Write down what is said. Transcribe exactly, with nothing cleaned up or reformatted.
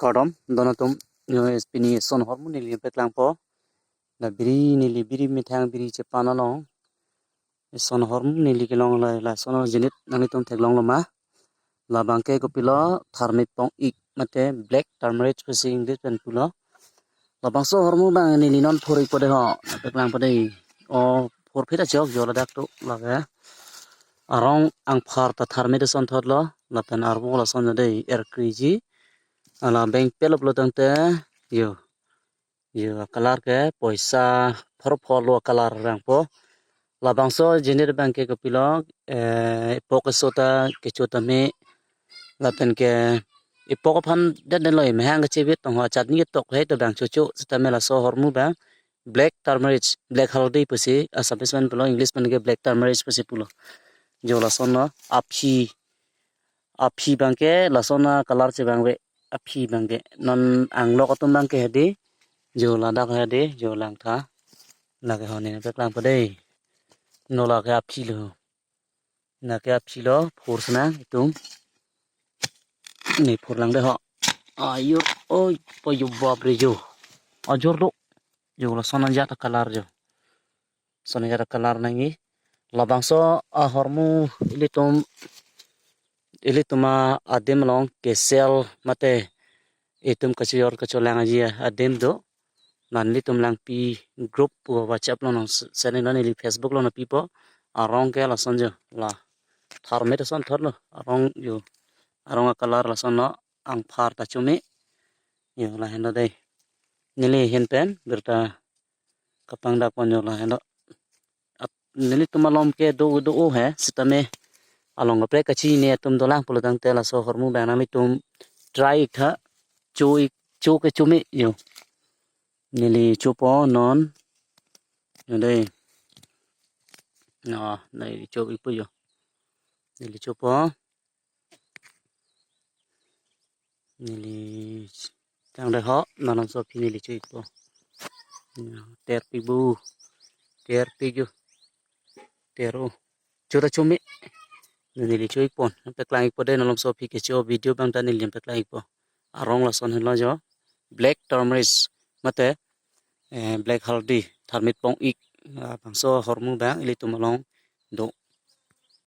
Kardom, don atum, yo, pini eson ahormu neli paklangpo. La biri neli biri methang biri chepan along. Eson ahormu neli kelong la, lason ajenit nanglitum theklonglo ma. Labang ke kopilo, tharmit pong-ik mate black turmeric pusi English pen pulo. Labangso ahormu abang neli non phur-ikpo dei ho, paklangpo dei. O phur phit achok jo ladak tu lake. Arong angphar ta tharmit asonthotlo, lapen arvo lason dei erkriji. Ala bank pelo pulo tangte, yo. Yo, color ke poisa phor phor lo color rangpo. Labangso ajenit abang ke kopilo, eh, ipok keso ta kecho tame, lapen ke ipok aphan det det lo, mehang kachebit tong ho, chutney ketok he to abang chocho, sitame laso ahormu abang black turmeric, black haldi pusi Assamese pen pulo, English pen ke black turmeric pusi pulo. Jo lason lo, aphi, aphi abang ke lason acolor che abang ve, aphi abang ke non anglok atum abang ke hedi, jo ladak hedi, jo langtha. Lake ho neli paklangpo dei. No lake aphi lo. Lake aphi lo, phur sinang itum. Neli phurlang dei ho. Ayo, oi, po yo bapre yo. Ajor do. Jo lason ajat acolor jo. Lason ajat acolor nangji. Labangso ahormu ilitum, ilitum adim along kesel mate itum kachejor kachelang aji adim do. Nanglitum langpi group pu WhatsApp along nang s-, send non, ili Facebook along nangpipo. Arong ke lason jo la. Tharmit asonthotlo. Arong jo. Arong acolor lason lo, angphar ta chome. Yo lahenlo dei. Neli ahin pen birta kapangdak pon jo lahenlo. Ap-, nelitum alom ke do do o he, sitame along kaprek kachini atum dolang pulo tangte laso ahormu abang nanglitum try-ik tha, cho-ik, cho ke chome yo. Neli chopo non. Yo dei. No, neli cho-ikpo yo. Neli chopo. Neli chang dei ho, malomso aphi neli cho-ikpo. Yo, ter pi bu. Ter pi yo. Ter o. Cho ta chome. Neli cho-ikpon. Paklang-ikpo dei, malomso aphi kecho video abang ta neli paklang-ikpo. Arong lason henlo jo. Black turmeric mate, eh, black haldi, tharmit pong-ik. Labangso ahormu abang ilitum along do.